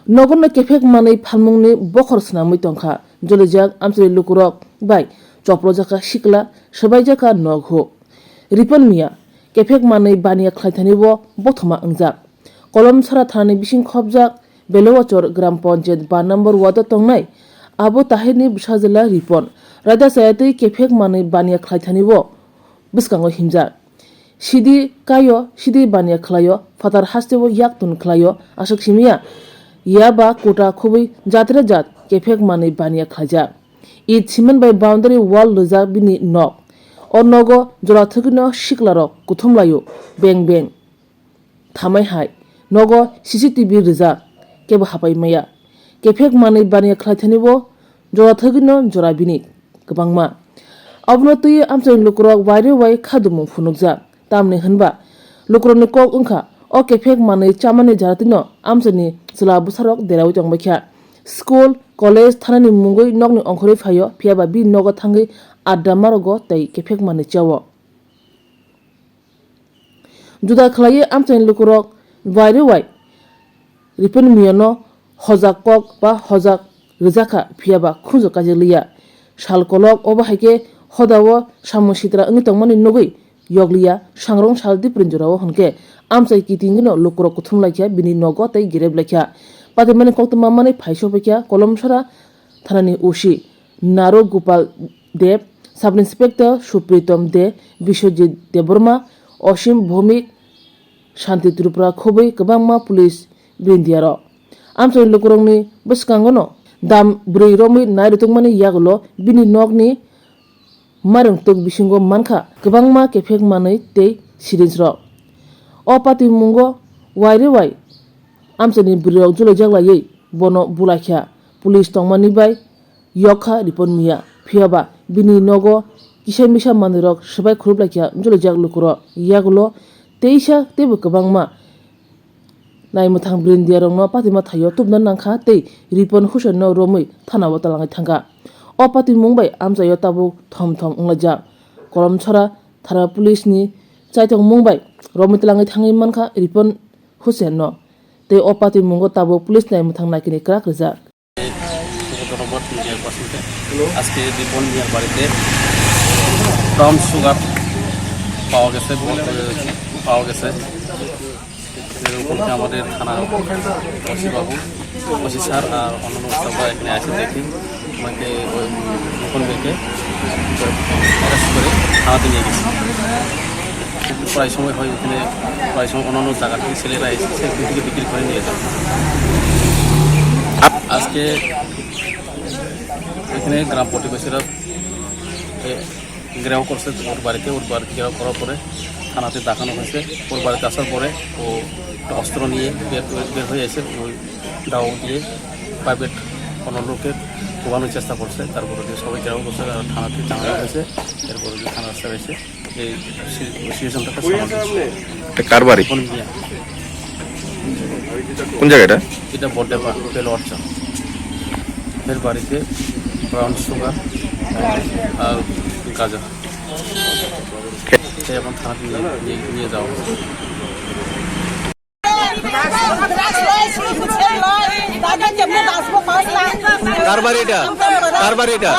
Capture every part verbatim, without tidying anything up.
Nogo no kephek manwi phalmungni bokhor swnamwi tongkha, jolijak amchwrai lukurok bai choprojakha sikla, swbaijakha nok huk. Ripon miya, kephek manwi baniya khlaithani o bothoma wngjak. Kolomsara thanani bising khopjak Belewachor Gram Panchayat ba number ward o tongnai Abu Tahirni bwsajwla Ripon raida chayatwi kephek manwi baniya khlaithani o bwskango himjak. Sidi kaio, sidi baniya khlaio, phatar hasteo yak tun khlaio, aswk simiya. Yaba kuta khubui jatre jat kephek manwi baniya khlaijak. It cement bai boundary wall rijak bini nok. O nogo jora thwgwino siklarok kuthum laio, beng beng. Thamai hai, nogo C C T V rijak, kebo hapai maya. Kephek manwi baniya khlaithani o jora thwgwino jora bini kwbangma. Abono twiwi amchaini lukurok waire wai khadumung phunukjak. Tamni hwnba lukurokni kok wngkha, o kephek manwi chamani jaratino amchaini chwla bwsarok deraui tongbaikha. School, college, thanani mungwi nokni ongkhorwi phaio, phiyaba bini nogo thangwi adda marogo tei kephek manwi chao. Juda khlaiwi amchaini lukurok waire wai Ripon miyano hojak kok ba hojak rwjakha, phiyaba khunju kaijakliya. Sal kolok obo hai khe hodao samung sitra wngwi tongmani nugwi yokliya, sangrong sal diprin jorao hwnkhe amchai kitingwino lukurok kuthum laikha, bini nogo tei gerep laikha. Patimani koktwma manwi phai sophaikha Kolomsara thanani O C Naro Gopal Deb, Sub Inspector Supritom De, Biswajit Debbarma, Osim Bhowmik, Shanti Tripura khobwi kwbangma police brindiarok. Amchaini lukurokni bwskangono dam bwrwi romwi nai rwtwkmani yagulo bini nokni mairung twk bisingo mankha kwbangma kephek manwi tei syringe rok. O patimungo waire wai amchaini bwrwirok julaijak laiwi bono bulaikha. Police tongmani bai yokha Ripon miya. Phiyaba bini nogo kisa misa manwirok swbai khurub laikha julaijak lukurok. Yagulo teisa teibo kwbangma naimwthang brindiarokno patima thaio tubuna nangkha tei Ripon Hussainno romwi thanao twlangwi thangkha. O patimung bai amchaio tabuk thom thom wnglaijak. Kolomsara thana police ni chaitokmung bai romwi twlangwi thangwi mankha Ripon Hussainno. Tei o patimungo tabuk police naimwthang naikini kwrak rijak. Subrata নগর, মিডিয়ার পার্সনকে আজকে রিপন মিয়ার বাড়িতে brown sugar পাওয়া গেছে, পাওয়া গেছে। এর উপলক্ষে আমাদের থানা ওসি বাবু, ওসি স্যার আর অন্যান্য স্টাফরা এখানে আসে দেখে ওনাকে, ওই রিপন মিয়াকে অ্যারেস্ট করে থানাতে নিয়ে গেছে। কিন্তু প্রায় সময় হয় এখানে, প্রায় সময় অন্যান্য জায়গা থেকে ছেলেরা এসে সেখান থেকে বিক্রি করে নিয়ে যায়। আজকে এখানে গ্রাম প্রতিবেশীরা, এ, ঘেরাও করছে ওর বাড়িতে। ওর বাড়িতে ঘেরাও করার পরে থানাতে দেখানো হয়েছে। ওর বাড়িতে আসার পরে ও একটা অস্ত্র নিয়ে বের, বের হয়ে এসে ওই দাও দিয়ে প্রাইভেট কোনো লোকে কোবানোর চেষ্টা করছে। তারপরে দিয়ে সবাই ঘেরাও করছে আর থানাতে জানানো হয়েছে। এরপরে যে থানা স্যার এসে এই সি-, সিচুয়েশনটাকে সামাল দিচ্ছে। এটা কার বাড়ি? কোন মিয়া? কোন জায়গা এটা? এটা বড্ডেপা, বেলোয়ারচর। এর বাড়িতে ব্রাউন সুগার আর গাঁজা। সে এখন থানাতে নিয়ে, নিয়ে, নিয়ে যাওয়া হয়েছে। কার বাড়ি এটা? কার বাড়ি এটা?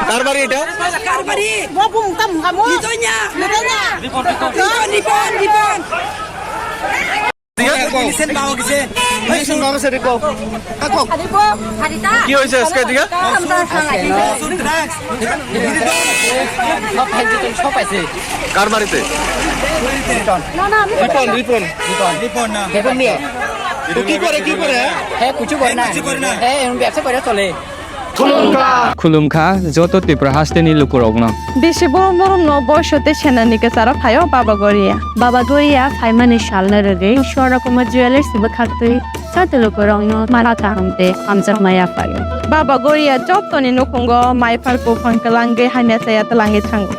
কার বাড়ি এটা? কার বাড়ি? Ito niya. Ito, Ripon, Ripon, Ripon. Medicine পাওয়া গেছে। Medicine পাওয়া গেছে, Ripon. কি হয়েছে আজকে এদিকে? সব পাইছে, সব পাইছে। কার বাড়িতে? রিপন, রিপন। রিপন, রিপন না। রিপন নিয়ে। তো কি করে, কি করে, হ্যাঁ? হ্যাঁ, কিছু করে না। কিছু করে না। হ্যাঁ, এমন ব্যবসা করে চলে। Khulumkha joto Tripura hasteni lukurokno. Bisi borom borom no boiso tei senani kwcharo phaio Baba Goria. Baba Goria phaimani salno rwgwi Swarna Kumar Jewellers bwkhaktwi joto lukurokno mara kaham tei hamjakma yaphaio. Baba Goria jotoni nukhungo maiphar buphang kwlangwi hamya chaya twlangwi thango.